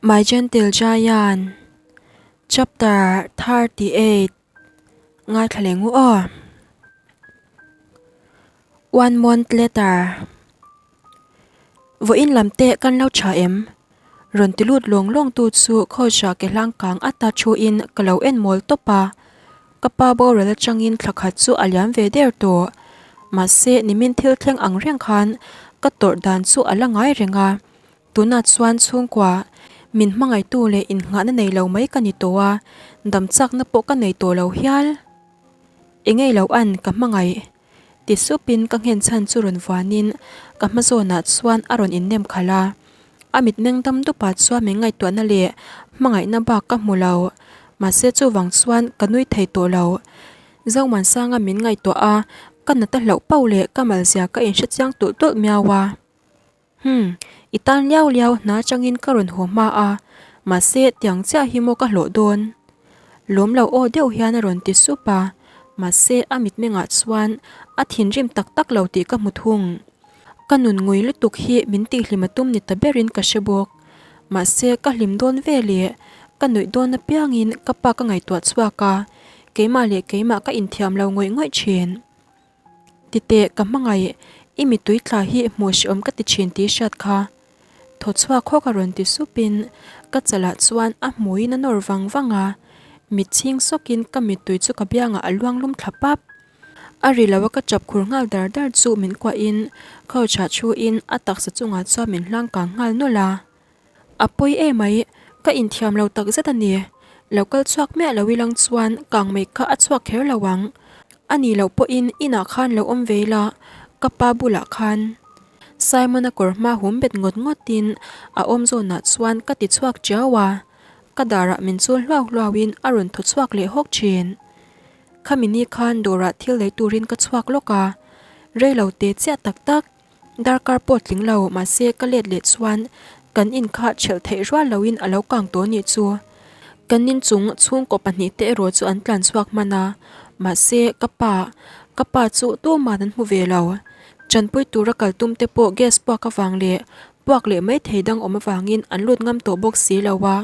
My Gentle Giant Chapter 38 Ngaithla leh ngu aw. One month later Vawiin lam te kan lo tha em? Rawn ti lut lawng lawng tu chu Coach-a ke hlang kang ata thu in ka lo en mawl tawp a. Ka pa boral atangin thla khat chu a liam ve der tawh. Mahse nimin thil thleng ang reng khan ka tawrh dan chu a la ngai reng a. Tunah chuan chhungkua min hmangaihtu leh innghahna nei lo mai ka ni tawh a, dam chakna pawh ka nei tawh lo hial. Engei lo an ka hmangaih ti supin ka nghen chhan chu rawn vuanin ka hma zawnah chuan a rawn innem khalh a. A mitmeng dam dupah chuan min ngaihtuahna leh hmangaihna bak ka hmu lo. Mahse chuvang chuan ka nui thei tawh lo. Zomansanga min ngaihtuah a, ka nata hlauh pauh leh ka malzia ka inhrechiang tulh tulh miau a. Humm, i tan liau liau hna changin ka rawn haw hma a, mahse tiang chiah hi maw ka hlawh dawn? Lawm lo aw deuh hian a rawn ti sup a, mahse a mitmengah chuan a thinrim tak tak lo tih ka hmu thung. Ka nun ngui lutuk hi min tihhlim a tum ni ta berin ka hre bawk. Mahse ka hlim dawn ve leh ka nuih dawn apiangin ka pa ka ngaihtuah chhuak a, keimah leh keimah ka inthiam lo ngawih ngawih thin. Titeh ka hmangaih, i mittui tla hi hmuh hrehawm ka ti thin tih hriat kha. Thaw chhuak hawk a rawn ti supin ka chalah chuan a hmuiin a nawr vang vang a, mit chhing sawkin ka mittui chu ka biangah a luang lum thla pap. A ri lo a ka chap khur nghal dar dar chu min kuahin couch ah thuin a taksa chungah chuan min hlang kang nghal nawlh a. A pawi emai, ka inthiam lo tak zet a ni. Lo kal chhuak miah lo ilang chuan kang mai kha a chhuak kher lo ang. A ni loh pawhin inah khan lo awm ve ila, ka pa bulah khan. Simon-a kawr hma hum bet ngawt ngawtin a awm zawnah chuan ka ti chhuak chiau a, ka darah min chul hluau hluauin a rawn thaw chhuak leh hawk thin. Khami ni khan dawrah thil lei turin ka chhuak lawk a, rei lo te chiah tak tak. Darkar pawh tling lo mahse ka let leh chuan kan in kha ṭhelh theih rual loin a lo kang tawh nih chu. Kan inchung chhungkaw pahnihte erawh chu an tlan chhuak hman a, mahse ka pa, ka pa chu tuman an hmu ve lo. Ṭanpui tura kal tum te pawh gas puak avang leh puak leh mai thei dang awm avangin an lut ngam tawh bawk si lo a.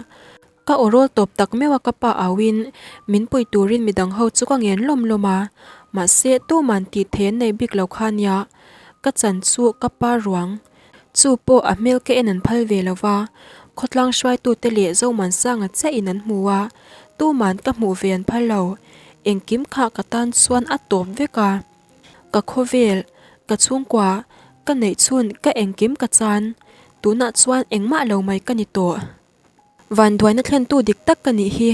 Ka aw rawl tawp tak meuh a ka pa auin min pui turin midang ho chu ka ngen lawm lawm a, mahse tuman tih thei an nei bik lo kha nia. Ka chan chu ka pa ruang. Chu pawh a hmel ka en an phal ve lo va, khawtlang hruaitute leh Zomansanga chiah in an hmu a, tuman ka hmuh ve an phal lo. Engkim kha ka tan chuan a tawp vek a. Ka khawvel, ka chhungkua, ka neihchhun ka engkim ka chan. Tunah chuan engmah lo mai ka ni tawh. Vanduaina thlentu dik tak ka nih hi,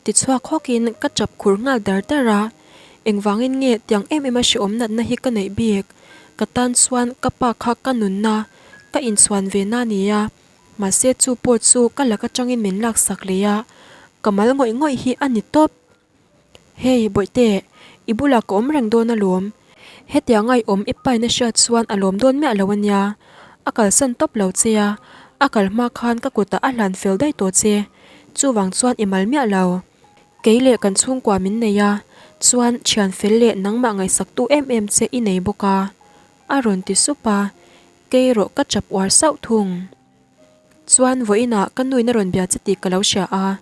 ti chhuak hawkin ka chap khur nghal dar dar a. Engvangin nge tiang em em a hrehawm natna hi ka neih bik? Ka tan chuan ka pa kha ka nunna, ka inchhuan ve na nia. Mahse chu pawh chu ka lak atangin min laksak leh a, ka mal ngawih ngawih hi a ni tawp. Hey, Bawihte, i bulah ka awm reng dawn alawm. Hetiang a i awm i paina hriat chuan a lawm dawn miah lo ania. A kalsan tawp lo che a, a kal hma khan ka kutah a hlan fel daih tawh che. Chuvang chuan i mal miah lo. Kei leh kan chhungkua min nei a, chuan thian fel leh nangmah ngaihsaktu em em che i nei bawk a, a rawn ti sup a, kei erawh ka chap uar sauh thung. Chuan vawiinah ka nuin a rawn bia che tih ka lo hria a.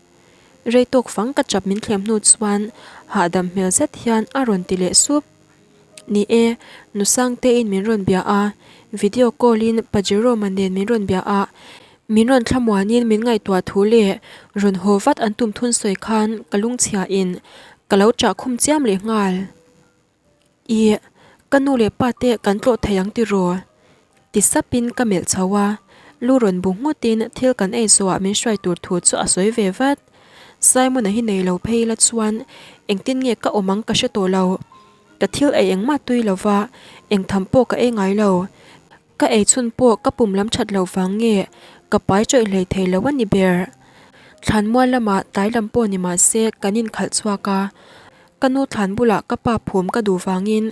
Rei tawk fang ka chap min thlem hnu chuan hahdam hmel zet hian a rawn ti leh sup. Ni e, nu Sangtein min rawn bia a, video call in Pa Jerome-a nen min rawn bia a, min rawn thlamuanin min ngaihtuah thu leh rawn haw vat an tum thun sawi khan ka lungchhia in ka lo chah khum chiam leh nghal. Ih, ka nu leh pa te kan tlawh thei ang tiraw? Ti sapin ka melh chho a, lu rawn bu nghutin thil kan ei zawhah min hruai tur thu chu a sawi ve vat. Simon-a hi nei lo phei la chuan engtin nge ka awm ang ka hre tawh lo. Ka thil ei engmah tui lo va, eng tham pawh ka ei ngai lo. Ka ei chhun pawh ka pum lam that loh vang nge ka pai chawih hlei thei lo a ni ber. Thlanmual lamah tlai lam pawh ni mah se kan inkhalh chhuak a, Ka nu thlan bulah ka pa phum ka duh vangin,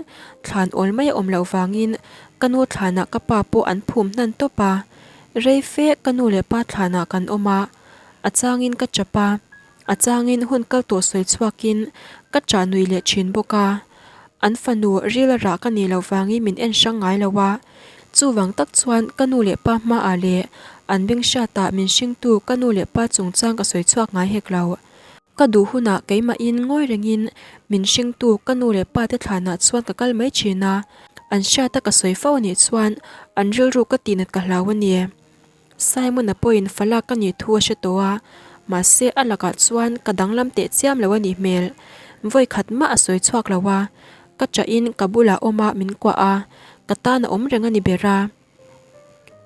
thlan awl mai a awm loh vangin ka nu thlanah ka pa pawh an phum hnan tawp a. Rei fe ka nu leh pa thlanah kan awm a, a changin ka chap a, a changin hun kal tawh sawi chhuakin ka chah nui leh thin bawk a. An fanu ril a rah ka nih loh vangin min en hrang ngai lo a, chuvang tak chuan ka nu leh pa hmaah leh An beng hriatah min hringtu ka nu leh pa chungchang ka sawi chhuak ngai hek lo. Ka duh hunah keimahin ngawi rengin min hringtu ka nu leh pa te thlanah chuan ka kal mai thin a, an hriata ka sawi fo anih chuan an rilru ka tihnat ka hlau a ni. Simon-a pawhin falak ka nih thu a hre tawh a, mahse a lakah chuan ka danglam teh chiam lo a nih hmel. Vawi khat mah a sawi chhuak lo a, ka chahin ka bulah awm a min kuah a, ka tan a awm reng a ni ber a.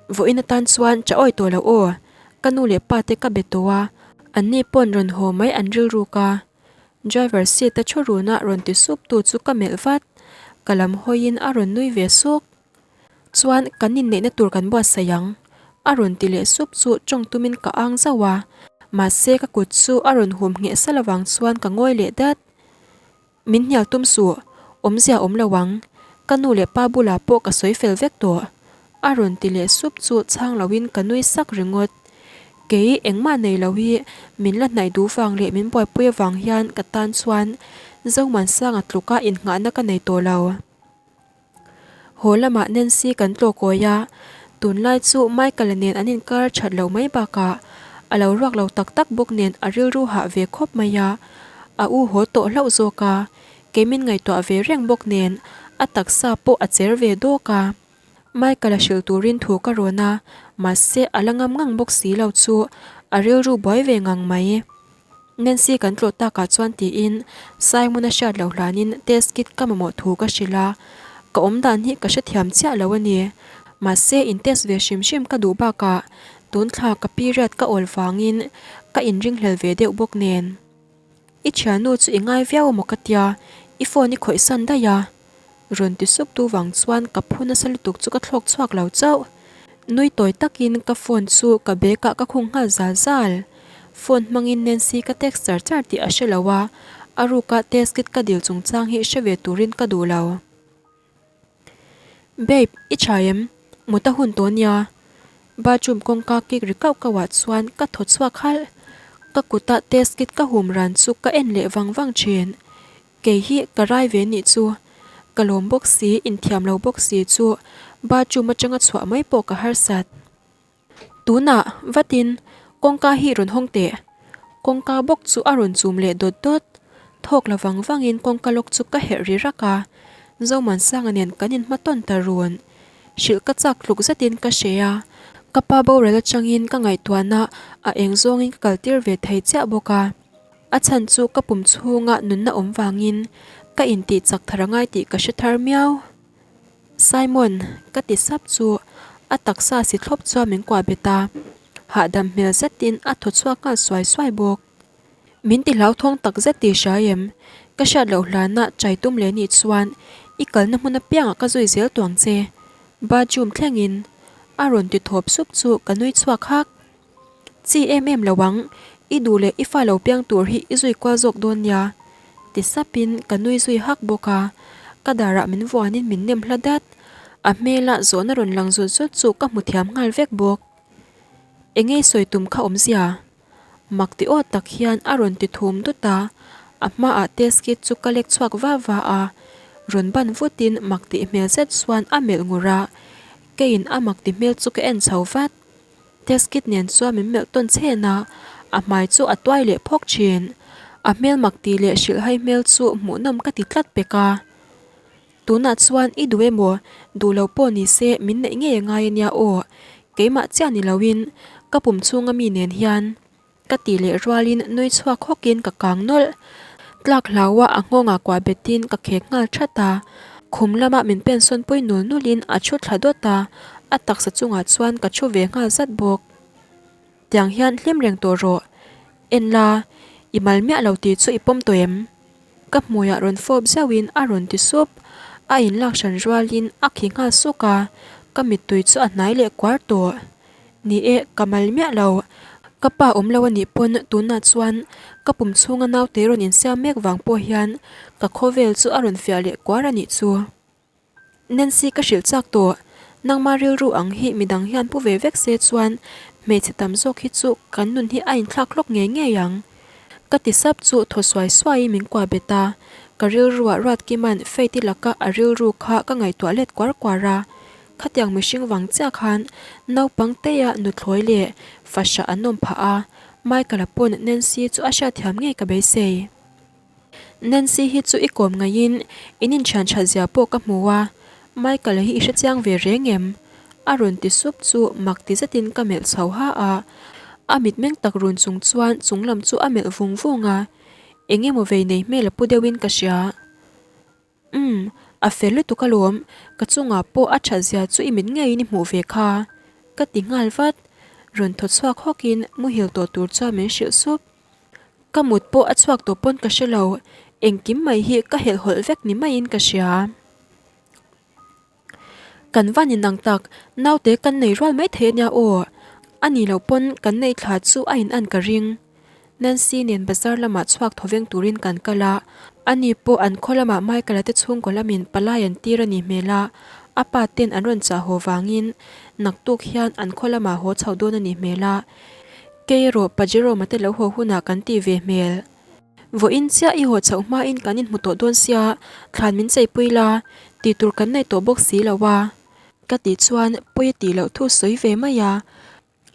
Vawiin atan chuan cha awi tawh lo aw, ka nu leh pa te ka be tawh a, anni pawn rawn haw mai an rilruk a. Driver seat a thu runa rawn ti sup tu chu ka melh vat, ka lam hawiin a rawn nui ve suk. Chuan kan inneihna tur kan buatsaih ang, a rawn ti leh sup chu tawng tumin ka ang zauh a, mahse ka kut chu a rawn hum ngheh sal avang chuan ka ngawi leh dat. Min hnial tum suh, awmzia awm lo ang, ka nu leh pa bulah pawh ka sawi fel vek tawh, a rawn ti leh sup chu chhang loin ka nui sak ringawt. Kei engmah nei lo hi min la hnaih duh vang leh min buaipui avang hian ka tan chuan Zomansanga tluka innghahna ka nei tawh lo. Haw lamah Nancy kan tlawh kawi a, tunlai chu Michael-a nen an inkar that loh mai bakah a lo ruak lo tak tak bawk nen a rilru hah ve khawp mai a, a u haw tawh hlauh zawk a, kei min ngaihtuah ve reng bawk nen a taksa pawh a cher ve dawk a. Michael-a hrilh turin thu ka rawn a, mahse a la ngam ngang bawk si lo chu a rilru buai ve ngang mai. Nancy kan tlawh takah chuan tiin Simon-a hriat loh hlanin test kit ka mamawh thu ka hrilh a, ka awm dan hi ka hrethiam chiah lo a ni. Mahse in test ve hrim hrim ka duh bakah tun thla ka period ka awl vangin ka inringhlel ve deuh bawk nen. I thiannu chu i ngai viau amaw ka tia, i phone i khawih san daih a. Rawn ti sup tu vang chuan ka phu nasa lutuk chu ka thlawk chhuak lo chauh. Nui tawi takin ka phone chu ka bag ah ka khung nghal zal zal. Phone hmangin Nancy ka text char char tih a hre lo a, a ruka test kit ka dil chungchang hi hre ve turin ka duh lo. Babe, i tha em? Mut a hun tawh nia. Bathroom kawngka kik ri kauh kauh ah chuan ka thaw chhuak halh. Ka kuta test kit ka hum ran chu ka en leh vang vang thin. Kei hi ka rai ve nih chu. Ka lawm bawk si, inthiam lo bawk si chu bathroom atanga chhuah mai pawh ka harsat. Tunah, vatin, kawngka hi rawn hawng teh. Kawngka bawk chu a rawn chum leh dawt dawt. Thawk la vang vangin kawngka lawk chu ka herh ri rak a. Zomuansanga nen kan inhmatawn ta run. Hrilh ka chak tluk zetin ka hre a. Ka pa boral atangin ka ngaihtuahna a eng zawngin ka kaltir ve thei chiah bawk a. A chhan chu ka pum chhunga nunna awm vangin ka intih chak thar a ngai tih ka hre thar miau. Simon, ka ti sap chu a taksa si thlawp chuan min kuah bet a, hahdam hmel zetin a thaw chhuak nghal suai suai bawk. Min ti hlauthawng tak zet tih hria em? Ka hriat loh hlana chai tum leh nih chuan i kalna hmun apiangah ka zui zel tuang che. Bathroom thlengin a rawn ti thawp sup chu ka nui chhuak hak. Chi em em lo ang, i duh leh i fa lo piang tur hi i zui kual zawk dawn nia, ti sapin ka nui zui hak bawk a, ka darah min vuanin min nem hla dat, a hmela zawhna rawn lang zut zut chu ka hmu thiam nghal vek bawk. Engei sawi tum kha awmzia? Mak ti aw tak hian a rawn ti thum dut a, a hmaah test kit chu ka lek chhuak va va a, rawn ban vutin mak tih hmel zet chuan a melh ngur a, keiin a mak ti hmel chu ka en chho vat. Test kit nen chuan min melh tawn chhen a, a hmai chu a tuai leh phawk thin. A hmel mak tih leh hrilhhai hmel chu hmuhnawm ka ti tlat pek a. Tunah chuan i duh emaw, duh lo pawh ni se min neih ngei a ngai a nia aw, keimah chiah ni loin ka pum chhunga mi nen hian. Ka tih leh rualin nui chhuak hawkin ka kang nawlh. Tlak hlaua a nghawngah kuah betin ka khek nghal that a. Khum lama min pensawn pui nul nulin a thu thla dawt a, a taksa chungah chuan ka thu ve nghal zat bawk. Tiang hian hlim reng tawh rawh. En la, i mal miah lo tih chu i pawm tawh em? Ka hmuiah rawn fawp zauhin a rawn ti sup. A inlak hran rualin a khi nghal suk a, ka mittui chu a hnai leh kuar tawh. Ni e, ka mal miah lo. Ka pa awm lo a nih pawn tunah chuan ka pum chhunga naute rawn insiam mek vang pawh hian ka khawvel chu a rawn fiah leh kuar a nih chu. Nancy ka hrilh chak tawh, nangma rilru ang hi midang hian pu ve vek se chuan hmeichhe tam zawk hi chu kan nun hi a inthlak hlawk ngei ngei ang. Ka ti sap chu thaw suai suaiin min kuah bet a, ka rilruah Ruatkima'n Faith-i laka a rilru kha ka ngaihtuah let kuar kuar a. Khatiang mihring vang chiah khan naupang teia nuthlawi leh fahrah an awm phah a, Michael-a pawn Nancy chu a hriatthiam ngei ka beisei. Nancy hi chu i kawm ngaihin in inthian that zia pawh ka hmu a, Michael-a hi i hrechiang ve reng em? A rawn ti sup chu mak ti zetin ka melh chho ha a, a mitmeng tak run chung chuan chunglam chu a melh vung vung a, eng emaw vei nei hmel a pu deuhin ka hria. Umm, a fel lutuk alawm, ka chungah pawh a that zia chu i mit ngeiin i hmuh ve kha, ka ti nghal vat. Rawn thaw chhuak hawkin muhil tawh tur chuan min hrilh sup. Ka mut pawh a chhuak tawh pawn ka hre lo, engkim mai hi ka helhhawlh vek ni maiin ka hria. Kan van inang tak, naute kan nei rual mai thei ania aw. A ni loh pawn kan nei thla chu a in an ka ring. Nancy nen bazar lamah chhuak thawveng turin kan kal a, ani pawh an khaw lamah Michael-a te chhungkaw lamin palai an tir a nih hmel a, a pa ten an rawn chah haw vangin naktuk hian an khaw lamah haw chho dawn a nih hmel a. Kei erawh Pa Jerome-a te lo haw hunah kan tih ve hmel. Vawiin chiah i haw chhoh hmain kan inhmu tawh dawn sia, thlan min cheipui la, tih tur kan nei tawh bawk si lo a. Ka tih chuan pawi a tih loh thu sawi ve mai a.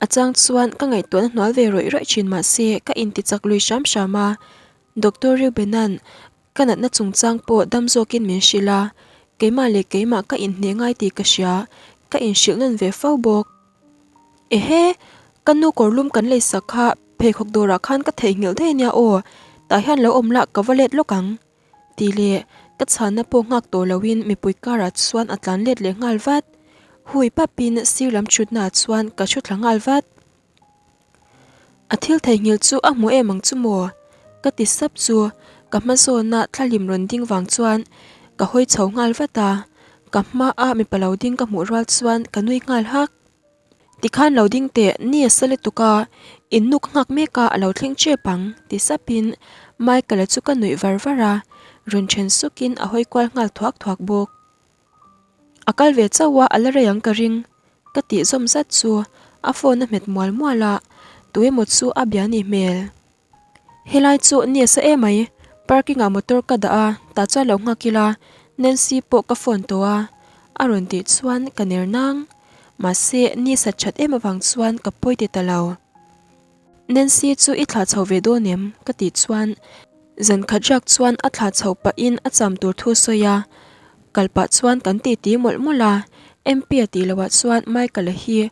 A chang chuan ka ngaihtuahna hnual ve rawih rawih thin mahse ka inti chak lui hram hram a. Doctor Reuben-a'n ka natna chungchang pawh dam zawkin min hrilh a, keimah leh keimah ka inhneh ngai tih ka hria, ka inhrilh nawn ve fo bawk. Ehe! Ka nu kawrlum kan lei sak kha pheikhawk dawrah khan ka theihnghilh daih ania aw, tah hian lo awm lah ka va let lawk ang. Tih leh ka chhanna pawh nghak tawh loin mipui karah chuan a tlan let leh nghal vat. Hui papin sir lam thutnaah chuan ka thu thla nghal vat. A thil theihnghilh chu a hmu em ang chu maw? Ka ti sap chu ka hma zawna thlalim rawn ding vang chuan ka hawi chho nghal vat a, ka hmaa mipa lo ding ka hmuh rual chuan ka nui nghal hak. Tikhan lo ding teh, ni a sa lutuk a, in nu ka nghak mek a, a lo thleng tep ang, ti sapin Michael-a chu ka nuih var var a, rawn then sukin a hawi kual nghal thuak thuak bawk. A kal ve chauh a, a la rei ang ka ring, ka tih zawm zat chu a phone a hmet mual mual a, tuemaw chu a bia nih hmel. Helai chu ni a sa emai, parking ah motor ka dah a, tah chuan lo nghak ila, Nancy pawh ka phone tawh a, a rawn tih chuan ka ner nang. Mahse, ni sat that em avang chuan ka pawi ti ta lo. Nancy chu i thlah chho ve dawn em? ka tih chuan zan khat riak chuan a thlah chho pahin a cham tur thu sawi a, kal pah chuan kan titi mawlh mawlh a, MP a tih loh ah chuan Michael-a hi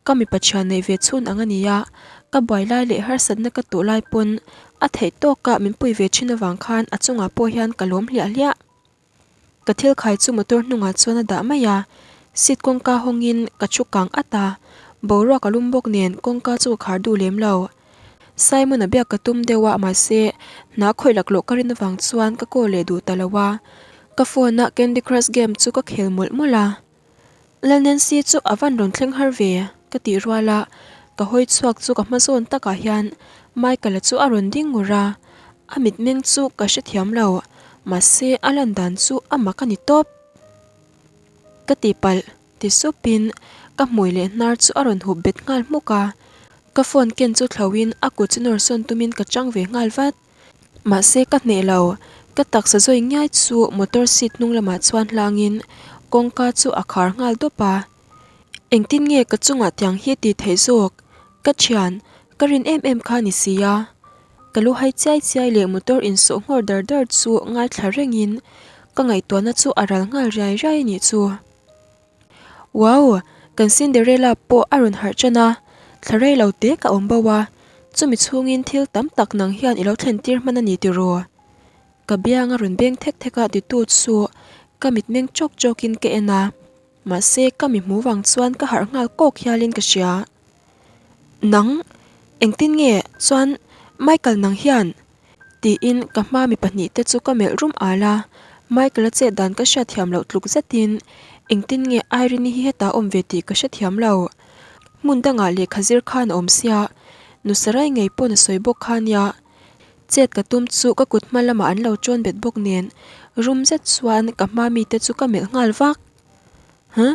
Ka mipa thian neih ve chhun ang a ni a, ka buai lai leh harsatna ka tuh lai pawn a theih tawkah min pui ve thin avang khan a chungah pawh hian ka lawm hliah hliah. Ka thil khai chu motor hnungah chuan a dah mai a, seat kawngka hawngin ka thu kang at a, boruak a lum bawk nen kawngka chu ka khar duh lem lo. Simon-a biak ka tum deuh a mahse hna khawih laklawh ka rin avang chuan ka call leh duh ta lo a, ka phone-a Candy Crush game chu ka khel mawlh mawlh a. Lal Nancy chu a van rawn thleng har ve ka tih rual a, ka hawi chhuak chu ka hma zawn takah hian Michael-a chu a rawn ding ngur a, a mitmeng chu ka hrethiam lo, mahse a lan dan chu a mak a ni tawp. Ka tihpalh ti supin ka hmui leh hnar chu a rawn hup bet nghal hmuk a, ka phone ken chu thloin a kut chu nawr sawn tumin ka chang ve nghal vat. Mahse ka hneh lo, ka taksa zawi ngiai chu motor seat hnung lamah chuan hlangin kawngka chu a khar nghal dawp a. Engtin nge ka chungah tiang hi ti theih zawk? Ka thian, ka rin em em kha ni si a. Ka lu hai chiai chiai leh motor insawh nghawr dar dar chu ngaithla rengin ka ngaihtuahna chu a ral nghal riai riai a nih chu. Wow! Kan Cinderella pawh a rawn harh ṭan a, thla rei lo te ka awm bo a, chumi chhungin thil tam tak nang hian i lo thlen tir hman a ni tiraw? Ka biang a rawn beng thek thek a titu chu ka mitmeng chawk chawkin ka en a, mahse ka mi hmu vang chuan ka harh nghal kawk hialin ka hria. Nang, engtin nge chuan Michael nang hian? Tiin ka hma mi pahnihte chu ka melh rum al a, Michael-a chet dan ka hriatthiam loh tluk zetin engtin nge Irene-i hi hetah a awm ve tih ka hrethiam lo. Hmun dangah lehkha zir khan a awm sia, Nusarai ngei pawn a sawi bawk kha nia. Chet ka tum chu ka kut hma lamah an lo ṭawn bet bawk nen rum zet chuan ka hma mite chu ka melh nghal vak. Huh?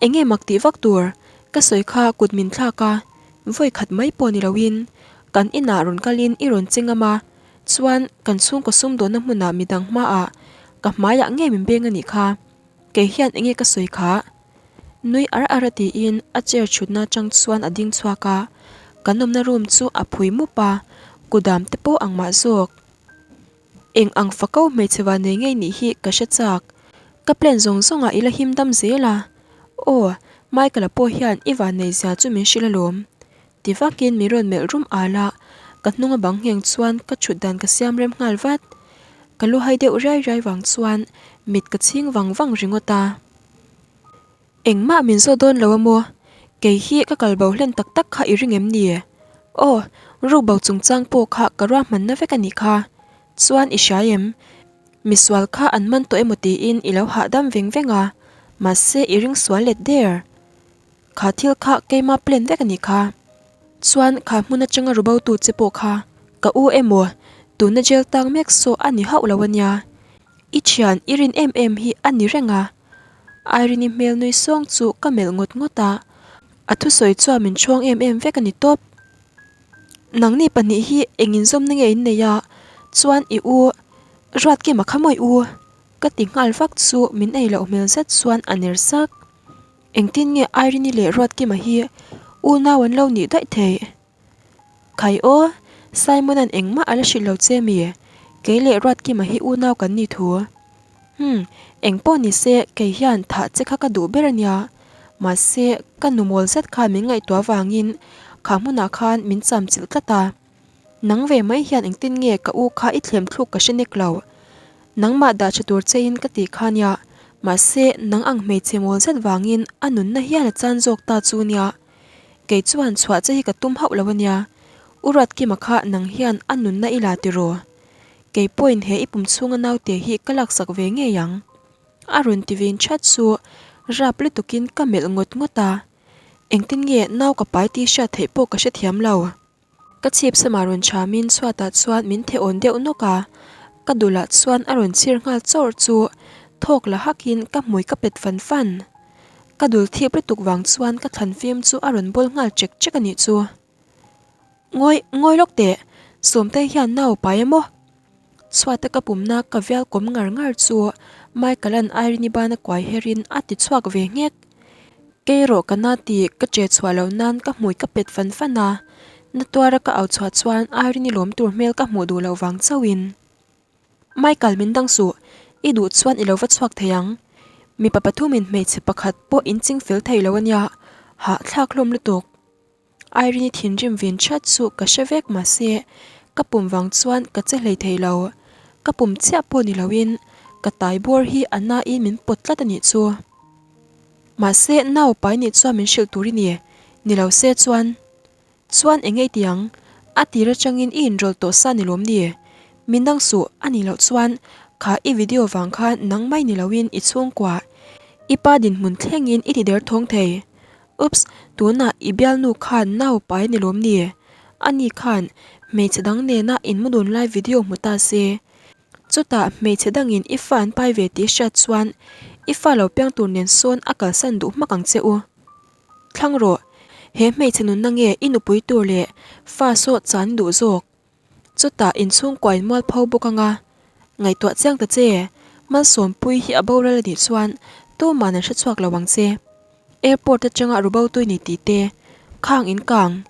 Enge mak tih vak tur? Ka sawi kha kut min thlak a, vawi khat mai pawh ni loin kan inah rawn kalin i rawn che ngam a, chuan kan chhungkaw sumdawnna hmunah midang hmaah ka hmaiah ngei min beng a nih kha, kei hian enge ka sawi kha? Nui ar ar a tiin a chair thutna atang chuan a ding chhuak a, kan awmna room chu a phui mup a, kudam te pawh ang mah zawk. Eng ang fako hmeichhe van nei ngei nih hi ka hre chak. Ka plan zawng zawng ah i la him dam zel a. Aw, Michael-a pawh hian i van nei zia chu min hrilh alawm. Ti vakin min rawn melh rum al a, ka hnung a bang ngheng chuan ka thut dan ka siam rem nghal vat. Ka lu hai deuh riai riai vang chuan mit ka chhing vang vang ringawt a. Engmah min zawt dawn lo a maw? Kei hi ka kal bo hlen tak tak kha i ring em ni? Aw, ruk bo chungchang pawh kha ka ruahmanna vek a nih kha. Chuan i hria em? Misual kha an man tawh emaw tiin i lo hahdam veng veng a, mahse i ring sual let der. Kha thil kha keima plan vek a nih kha. Chuan kha hmun atanga ru bo tu che pawh kha ka u emaw tuna jail tang mek saw a ni hauh lo a nia. I thian i rin em em hi a ni reng a. Irene-i hmel nui sawng chu ka melh ngawt ngawt a, a thusawi chuan min chhuang em em vek a ni tawp. Nangni pahnih hi eng inzawmna nge in nei a, chuan i u Ruatkima kha maw i u? Ka ti nghal vak chu min ei loh hmel zet chuan a ner sak. Engtin nge Irene-i leh Ruatkima hi unau an lo nih daih theih? Khai aw, Simon-a'n engmah a la hrilh lo che mi? Kei leh Ruatkima hi unau kan ni thu. Hmm, engpawh ni se kei hian thah che kha ka duh ber a nia. Mahse, ka nu mawl zet khan min ngaihtuah vangin kha hmunah khan min cham chilh tlat a. Nang ve mai hian engtin nge ka u kha i thlem thluk ka hre nek lo. Nangmah dah tha tur chein ka ti kha nia, mahse nang ang hmeichhe mawl zet vangin a nunna hial a chan zawk ta chu nia. Kei chuan chhuah che hi ka tum hauh lo a nia. U Ruatkima kha nang hian a nunna i la tiraw? Kei pawhin he i pum chhunga naute hi ka laksak ve ngei ang. A rawn ti vin that chu rap lutukin ka melh ngawt ngawt a. Engtin nge nau ka pai tih hriat theih pawh ka hrethiam lo. Ka chhip samah rawn chhamin chhuatah chuan min theh awn deuh nawk a, ka dulah chuan a rawn chhir nghal chawrh chu thawk la hakin ka hmui ka pet fan fan. Ka dul thip lutuk vang chuan ka thlan fim chu a rawn bawl nghal chek chek a nih chu. Ngawi, ngawi lawk teh, Sawmtei hian nau pai a maw? Chhuata ka pumna ka vial kawm ngar ngar chu Michael-a'n Irene-i bana kuai herin a ti chhuak ve nghek. Kei rawh ka na tih ka che chhuah loh nan ka hmui ka pet fan fan a, na tuara ka au chhuah chuan Irene-i lawm tur hmel ka hmuh duh loh vang chauhin. Michael min dang suh, i duh chuan i lo va chhuak thei ang. Mipa pathumin hmeichhe pakhat pawh in ching fel thei lo a nia, hahthlak hlawm lutuk. Irene-i thinrim vin that chu ka hre vek mahse ka pum vang chuan ka che hlei thei lo. Ka pum chiah pawh ni loin ka tai bawr hi a nain min pawt tlat a nih chu. Mahse nau pai nih chuan min hrilh tur i ni, ni lo se chuan. Chuan eng nge i ti ang? A tir atangin i inrawlh tawh sa ni lawm ni? Min dang suh a nih loh chuan kha i video vang khan nang mai ni loin i chhungkua i pa dinhmun thlengin i ti der thawng thei. Oops, tunah i bialnu khan nau pai ni lawm ni? Ani khan hmeichhe dang nena in mu dun lai video hmu ta se. Chutah hmeichhe dangin i fa an pai ve tih hriat chuan i fa lo piang tur nen sawn a kalsan duh hmak ang che u. Thlang rawh, he hmeichhe nunna nge i nupui tur leh fa saw chan i duh zawk? Chutah inchhungkua in mualpho bawk anga ngaihtuah chiang ta che, Malsawmpui hi a boral a nih chuan tuman an hrechhuak lo ang che. Airport atanga ru bo tui ni tih te, khang in kang,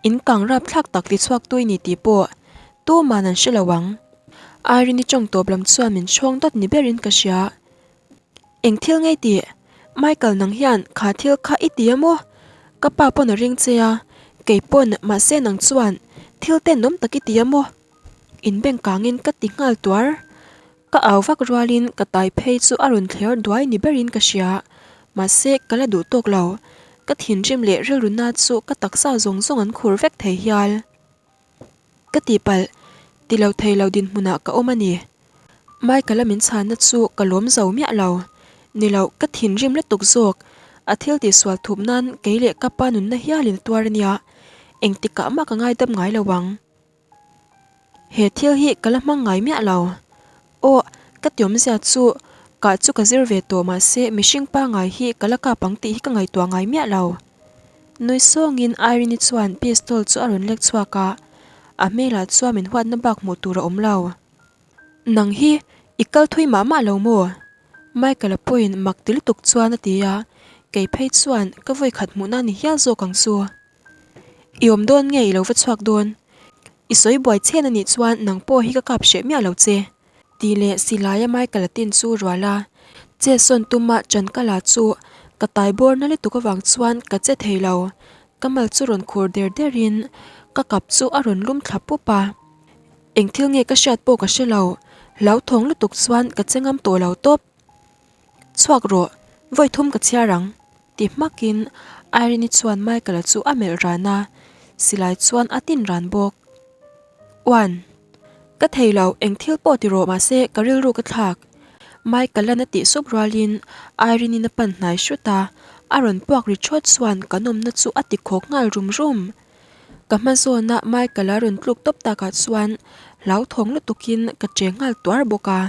in kang rapthlak tak ti chhuak tui ni tih pawh tuman an hre lo ang. Irene-i tawng tawp lam chuan min chhawng dawt ni berin ka hria. Eng thil ngei tih? Michael nang hian kha thil kha i ti a maw? Ka pa pawn a ring che a, kei pawn mahse nang chuan thil tenawm tak i ti a maw? Inbeng kangin ka ti nghal tuar. Ka au vak rualin ka tai phei chu a rawn thler duai ni berin ka hria. Mahse ka la duh tawk lo. Ka thinrim leh rilru na chu ka taksa zawng zawng an khur vek thei hial. Ka tihpalh, ti lo thei lo dinhmunah ka awm a ni. Michael-a min chhanna chu ka lawm zo miah lo. Ni lo, ka thinrim lutuk zawk. A thil tihsual thup nan kei leh ka pa nunna hialin a tuar a nia. Engtikah mah ka ngaidam ngai lo ang. He thil hi ka la hmang ngai miah lo. Aw, ka tiawmzia chu kah chu ka zir ve tawh mahse mihring pangngai hi ka la kap ang tih hi ka ngaihtuah ngai miah lo. Nui sawngin Irene-i chuan pistol chu a rawn lek chhuak a, a hmelah chuan min huatna bak hmuh tur a awm lo. Nang hi i kal thui mah mah lo maw? Michael-a pawhin mak ti lutuk chuan a ti a, Kei phei chuan ka vawi khat hmuhna ni hial zawk ang chu. I awm dawn nge i lo va chhuak dawn? I sawi buai chhen a nih chuan nang pawh hi ka kap hreh miah lo che. Tih leh silaia Michael-a tin chu rual a, che sawn tuma Chankala chu ka tai bawr na lutuk avang chuan ka che thei lo. Ka mal chu rawn khur der derin ka kap chu a rawn lum thla pup a. Eng thil nge ka hriat pawh ka hre lo, hlauthawng lutuk chuan ka che ngam tawh lo tawp. Chhuak rawh, vawi thum ka chhiar ang, ti hmakin Irene-i chuan Michael-a chu a melh ran a, silai chuan a tin ran bawk. One. Ka thei lo, eng thil pawh ti rawh mahse ka rilru ka thlak. Michael-a'n a tih sup rualin Irene-in a pan hnai hrut a, a rawn puak ri thawt chuan ka nawmna chu a ti khawk nghal rum rum. Ka hma zawna Michael-a rawn tluk tawp takah chuan hlauthawng lutukin ka che nghal tuar bawk a.